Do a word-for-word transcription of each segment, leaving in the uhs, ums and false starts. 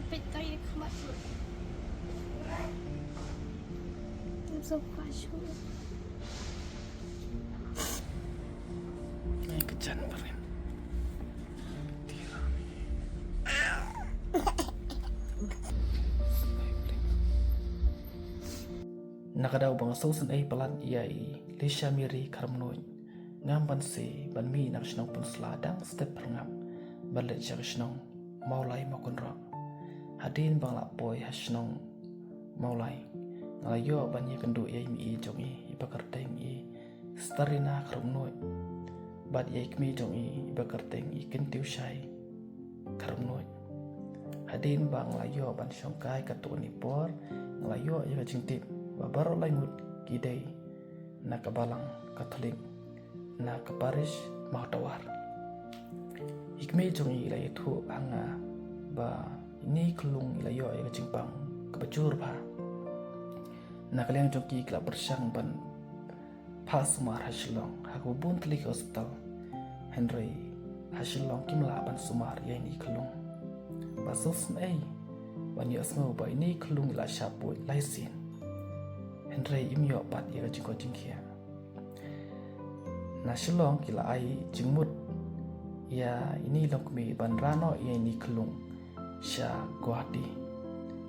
Peit to ïa ka khmat. Tum so khwa shu. Ai ka jan barin. Tira ni. Na ka daw ba nga sngewsynei palat ïa i Lisha Mary Kharmnuid, ngam banse ban mih na ka shnong Pynsla dang step pyrngap ban leit sha ka shnong Mawlai Mawkynroh. Hadien ba nga la poi ha shnong Mawlai, nga la ïoh ban ïakynduh ïa i mei jong i, i ba kyrteng i Starina Kharmnuid, bad ïa i kmie jong i, i ba kyrteng i Kyntiewshai Kharmnuid. Hadien ba nga la ïoh ban shongkai katto katne por, nga la ïoh ïa ka jingtip ba baroh lai ngut ki dei na ka Balang Katholik na ka parish Mawtawar. I kmie jong i la ïathuh ha nga ba ine i khyllung i la ïoh ïa ka jingpang kaba jur bha. Na ka liang jong ki, ki la pyrshang ban phah sumar ha Shillong ha kaba bun tylli ki hospital, hynrei ha Shillong kim lah ban sumar ïa ine i khyllung. Ba sngewsynei ban ïohsngew ba ine i khyllung i la shah buit lai sien, hynrei im ïoh pat ïa ka jingkoit jingkhiah. Na Shillong ki la ai jingmut ïa ine i longkmie ban rah noh ïa ine i khyllung sha Guwahati,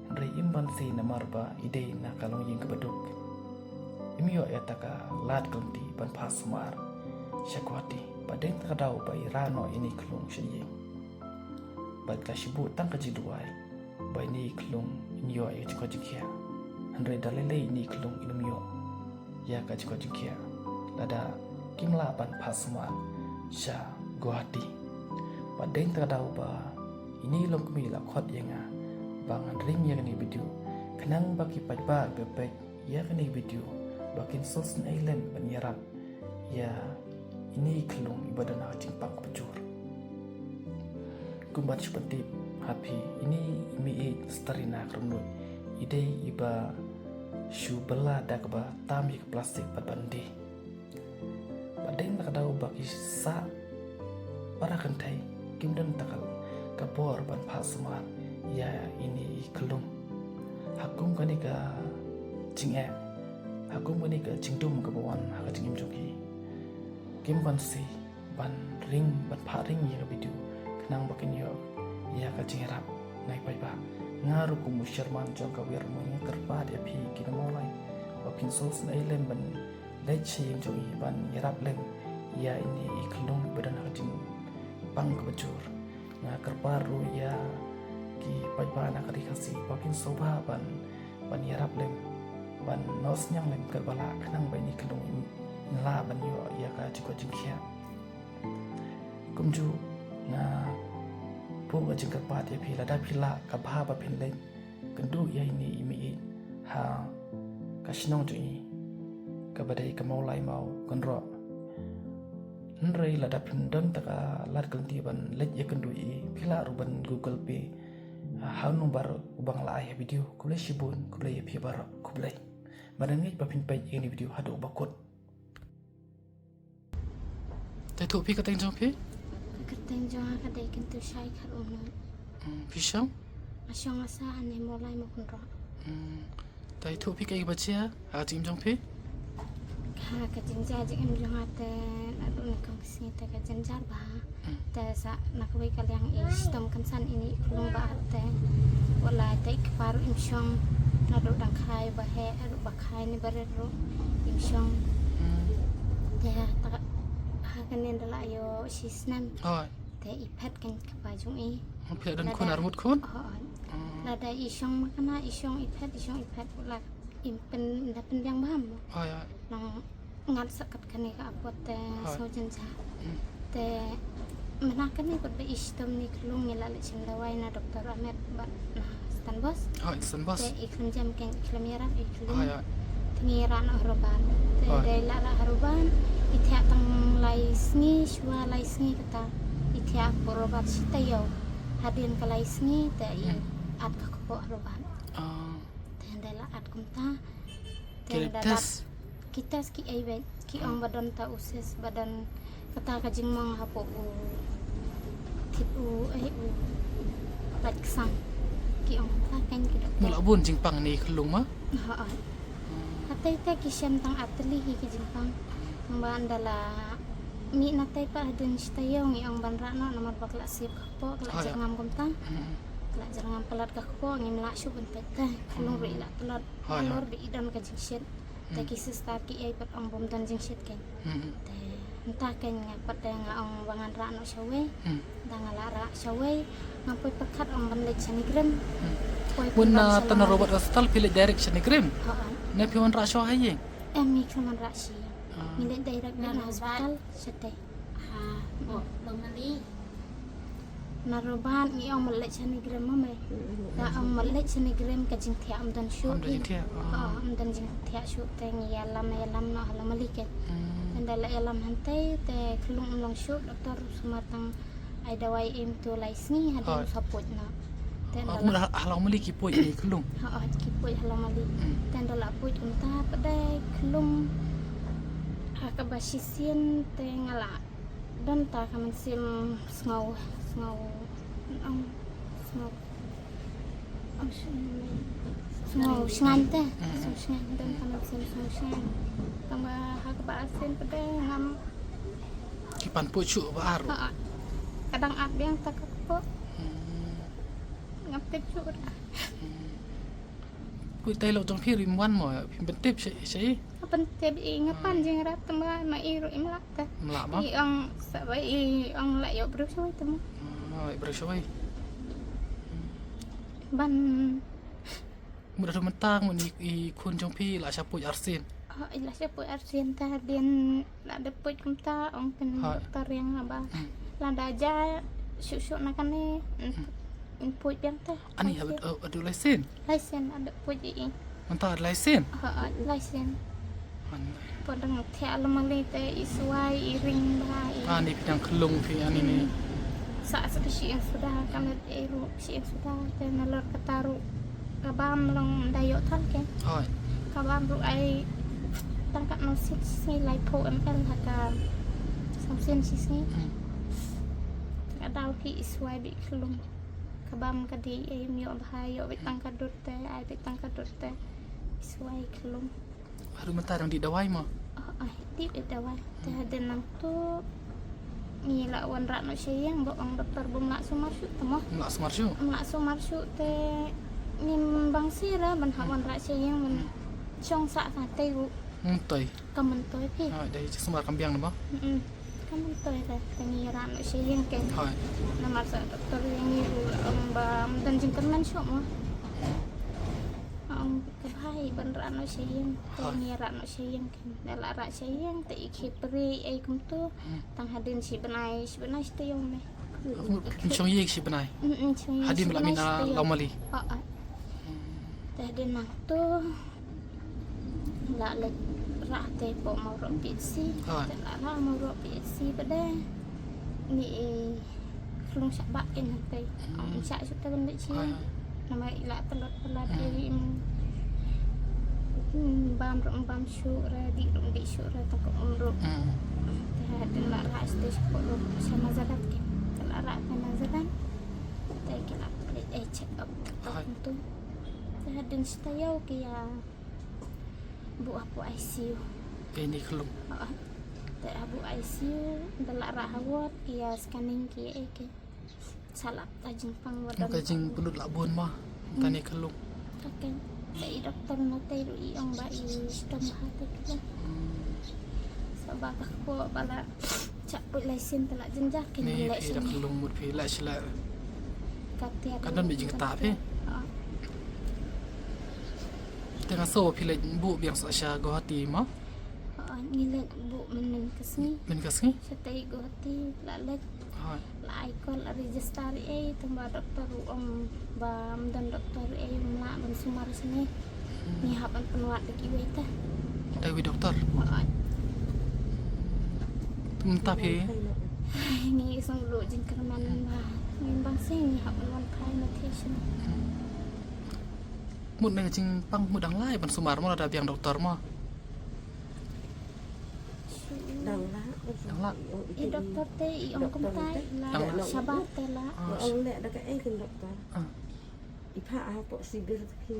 hynrei im banse namar ba i dei na ka longïing kaba duk. Im ïoh ïa kata ka lad ka lynti ban phah sumar sha Guwahati, bad dei na kata ka daw ba i rah noh ïa ine i khyllung sha ïing. Bad ka la shibun tang ka jingduwai ba ine i khyllung in ïoh ïa ka jingkoit jingkhiah, hynrei da lei lei ine i khyllung im ïoh ïa ka jingkoit jingkhiah lada kim lah ban phah sumar sha Guwahati. Bad dei na kata ka daw ba ine i longkmie la khot ïa nga ba ngan ring ïa kane ka video, khnang ba ki paidbah kiba peit ïa kane ka video ba kin sngewsynei lem ban ïarap ïa ine i khyllung i ba don ha ka jingpang kaba jur. Kumba shu pyntip ha phi, ine i mei Starina Kharmnuid i dei i ba shu bylla da kaba tam ïa ka plastik bad ban die. Bad dei na kata ka daw ba ki sah para kynthei kim don tang ka bor ban phah sumar ïa ine i khyllung. Ha kum kane ka jingeh, ha kum kane ka jingdum kaba wan ha ka jingim jong ki, kim banse ban ring, ban phah ring ïa ka video, khnang ba kin ïoh ïa ka jingïarap na ki paidbah. Nga ruh kum u chairman jong ka Wir Mawlai nga kyrpad ïa phi ki nong Mawlai ba phin sngewsynei lem ban leit sha ïing jong i ban ïarap lem ïa ine i khyllung ba don ha ka jingpang kaba jur. Nga kyrpad ruh ïa ki paidbah na ka Ri Khasi ba kin sngewbha ban, ban ïarap lem, ban nosniang lem katba lah, khnang ba ine i khyllung in lah ban ïoh ïa ka jingkoit jingkhiah. Kumjuh nga buh ka jingkyrpad ïa phi, lada phi lah, ka bha ba phin leit kynduh ïa ine i mei ha ka shnong jong i kaba dei ka Mawlai Mawkynroh. Hynrei lada phim don tang ka lad ka lynti ban leit ïakynduh ïa i, phi lah ruh ban Google Pay ha u number uba nga la ai ha video. Khublei shibun, khublei ïa phi baroh, khublei. Bad ngeit ba phin peit ïa kane ka video haduh ba kut. Te ïathuh phi kyrteng jong phi? Kyrteng jong nga ka dei Kyntiewshai Kharmnuid. Hmm, phi shong? Nga shong nga sah hangne Mawlai Mawkynroh. Hmm. Te ïathuh phi kaei kaba jia ha ka jingim jong phi? Ha ka jingjia jingim jong nga te naduh nyngkong ka sngi te ka jynjar bha. Hmm. Te sa na kawei ka liang i shitom kynsan ine i khyllung ba ar te. Wat la te i kpa ruh im shong, naduh dang kha ïa ba heh haduh ba kha ïa ne barit ruh im shong. Hmm. Te ha ta, ha kane da la ïoh shi snem. Hooid. Te i phet kein i kpa jong i. Oh, phi la don khun ar ngut khun? Hooid. Hmm. Lada i shong ma kane i shong i phet, i shong i phet, wat la im pyn, da pynbiang bha mo. Hooid, hooid. Nang ngat sa kat kane ka apot te, hooid, sngew jynjar. Hmm. Te mynta kane pat ba i shitom ine i khyllung ngi la leit shim dawai na Doctor Ahmed bad na Stan Bose. Hooid, Stan Bose. Te i khlem jem kein, i khlem ïarap ïa i khyllung. Hooid, hooid. Te ngi rah noh ha Ruban. Te, hooid, dei la rah ha Ruban, i thiah tang lai sngi, shuwa lai sngi kata i thiah hapoh Ruban shi taïew. Hadien ka lai sngi te i, hmm, at ka kpoh ha Ruban. Ah. Te hynda la at kumta, te hynda la test, ki test ki ei beit, ki ong, hmm, ba don ta u cyst, ba don kata ka jingmong hapoh u thit u, eh, u lait ksang. Ki ong kumta kein ki doktor. Mula bun jingpang ne khyllung ma? Ha, ha. Hatai te ki shem tang ar tylli hi ki jingpang. Ba ynda la mih na tai pat hadien shi taïew ngi ong ban rah noh namar ba ka la sip ka kpoh, ka la jyrngam kumta. Ka la jyrngam palat ka kpoh, ngim lah shuh ban peit te. Khyllung ruh i la tlot. Halor ba i don ka jingshit. Te ki sister ki ei pat ong bym don jingshit kein. Te mynta kein nga pat te nga ong ba ngan rah noh shawei. Da nga la rah shawei, nga poi pyrkhat ong ban leit shane Grim. Poi pynban sha Lawngmali. Bun na Robat Hospital phi leit direct shane Grim? Ha, ha. Ne phi wan rah shuwa ha ïing? Em, ngi khlem wan rah sha ïing. Ngi leit direct na hospital shatei. Ha, oh, Lawngmali. Na Robat ngi ong mut leit shane Grim ma mei. Nga ong mut leit shane Grim ka jingthiah ym don shuh. Ym don jingthiah. Ha, ym don jingthiah shuh te ngi ïalam, ïalam noh ha Lawngmali kein. Te ynda la ïalam hangtei te khyllung ym long shuh, doktor sumar tang ai dawai em tu lai sngi hadien sa puit noh. Te ynda la ha Lawngmali ki puit ne khyllung? Ha, ha, ki puit ha Lawngmali. Te ynda la puit kumta pat dei khyllung ha kaba shisien te nga la don ta ka mynsiem sngew, sngew, ong, sngew, ong, sngew, sngew shngaiñ te. Sngew shngaiñ, don ka mynsiem sngew shngaiñ. Tang ba ha kaba arsien pat dei ngam Ki pan puit shuh ba ar. Ha, ha. Ka dang ap biang ta ka kpoh. Ngam tip shuh. Puit tai lok jong phi rim wan mo, phim pyntip sha, sha i. Nga pyntip i, nga pan jingrat tang ba ma i ruh im lah te. Im lah mo? I ong sa ba i ong lah ïoh briew shawei te mo. Ah, ïoh briew shawei. Ban Mut haduh mynta mut i, i khun jong phi la sha puit arsien. Oh, i la sha puit arsien te hadien la dep puit kumta ong pyn doktor ïa nga ba lada jia shuh shuh na kane in puit biang te. Ani haduh, haduh lai sien? Lai sien la dep puit i. Mynta lai sien? Ha, lai sien. Pat dang thiah Lawngmali te i swai i ring bha i. Ani phi dang khyllung phi ani ne. Sa sa ka shi ïing suda ka met ei ruh shi ïing suda te nalor kata ruh ka bam long da ïoh than kein. Hooid. Ka bam ruh ai tang katno sien shi sngi, laiphew ml ha ka san sien shi sngi. Ka daw hi i swai beit khyllung. Ka bam ka dei ei ym ïoh bha, ïoh beit tang ka dud te, ai beit tang ka dud te i swai khyllung. Haduh mynta dang dih dawai mo? Oh, ai, dih, dih dawai. Te hadien nangto ngi la wanrah noh sha ïing, ba ong doktor bym lah sumar shuh te mo. Bym lah sumar shuh? Bym lah sumar shuh te ngim bang sir ban hap wanrah sha ïing, ban shong sah sah te u. Myntoi. Kam myntoi phi. Ah, dei sumar kam biang mo? Mm. Kam myntoi te, te ngi rah noh sha ïing kein. Hooid. Namar sa doktor ïa ngi ruh la ong ba ym don jingkyrmen shuh mo. Ong ka bha hi ban rah noh sha ïing, te ngi rah noh sha ïing kein. Da la rah sha ïing te i khie pyrshah ei kumto. Tang hadien shi bnai, shi bnai shi taïew me. Shong ïing shi bnai. Mm, mm, shong ïing hadien shi bnai shi taïew. Lawmali. Oh, oh. Te hadien nangto la leit rah te hapoh Mawroh P H C. Hooid. Te la rah Mawroh P H C pat de ngi i khlung shah bah kein hangtei. Ym shah shuh te ban leit sha ïing. Namar i la tlot palat, i ym bam ruh ym bam shuh re, dih ruh ym dih shuh re, tang ka um ruh. Te hadien la rah shatei shapoh ruh sha Nazareth kein. Te la rah te Nazareth. Te ki la leit ei check up. Hooid. Te hadien shi taïew ki ïa buh hapoh I C U. Te ni khlung. Te hapoh I C U, da la rah ha ward, ki ïa scanning ki ïa ei ki. Sa la ap ta jingpang wat. Ka jingpynlut la bun mo. Te ni khlung. Te i doktor na te ruh i ong ba i shitom bha te khlung. Sa ba ka kpoh ba la Shah puit lai sien te la jynjar kein. Ni leh phi sien. Dak lung mut phi leh shleh. Ka tiar. Ka don beit jingktah phi. Te nga sngew phi leit buh biang sa sha Guwahati mo? Ngi leit buh mynnin ka sngi. Mynnin ka sngi? Shatei Guwahati la leit. La ai call la register ei, tang ba doktor u ong ba ym don doktor ei, ym lah ban sumar shane. Ngi hap ban pynwad da kiwei te. Da kiwei doktor? Hooid. Mynta phi? Ngi sngew luh jingkyrmen ba ngim bang sien ngi hap ban wan phai na station. Mut na ka jingpang mut dang lai ban sumar mo lada biang doktor mo? Dang lah. Dang lah. I doktor te i ong kumta i lah. Shabar te lah. Ong leh da kaei kin doktor. Ah. Pha a pok sibir ki.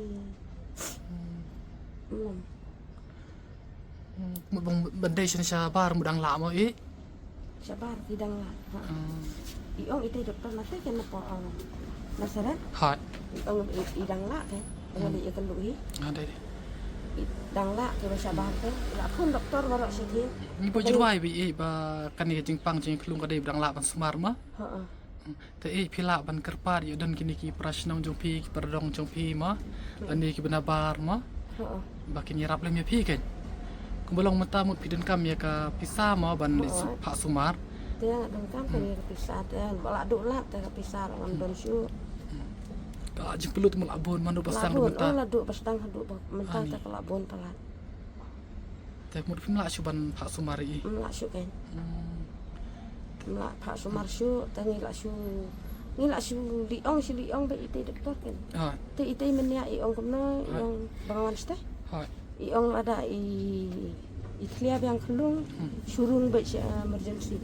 Hmm. Mut bang bandage sha bar mut dang lah mo i. Shabar ki dang lah. Ha. Hmm. I ong ite doktor nate kan na po ong. Nasaret. Hot. I ong i, i dang lah kan. Dengan i kan lu i. Ada. I dang lah ke ba shabar kan. La phone doktor baru siti. Ni ba jurwai bi i ba kan ni jingpang jingklung ka dei dang lah ban sumar ma. Ha. Te i phi lah ban kyrpad ïa don kine ki para shnong jong phi ki para dong jong phi ma. Ani ki bana bar ma. Ba kin ïarap lem ïa phi kan. Kumba long mynta mut phi donkam ïa ka pisa ma ban phah sumar. Te nga donkam ka ïa ka pisa te ba la duh lad te ka pisa la ngam don shuh. Ka jingpynlut ma la bun mano ba sdang mynta. La duh ba sdang haduh ba mynta te ka la bun palat. Te mut phim lah shuh ban phah sumar i. Phim lah shuh kan. Phim lah phah sumar shuh te ngi lah shuh. Ngi lah shuh liong shuh liong ba ite doktor kan. Te ite mynnia i ong kumno i ong ba nga wan shatei. I ong lada i i thlia biang khlung shu rung ba sha emergency.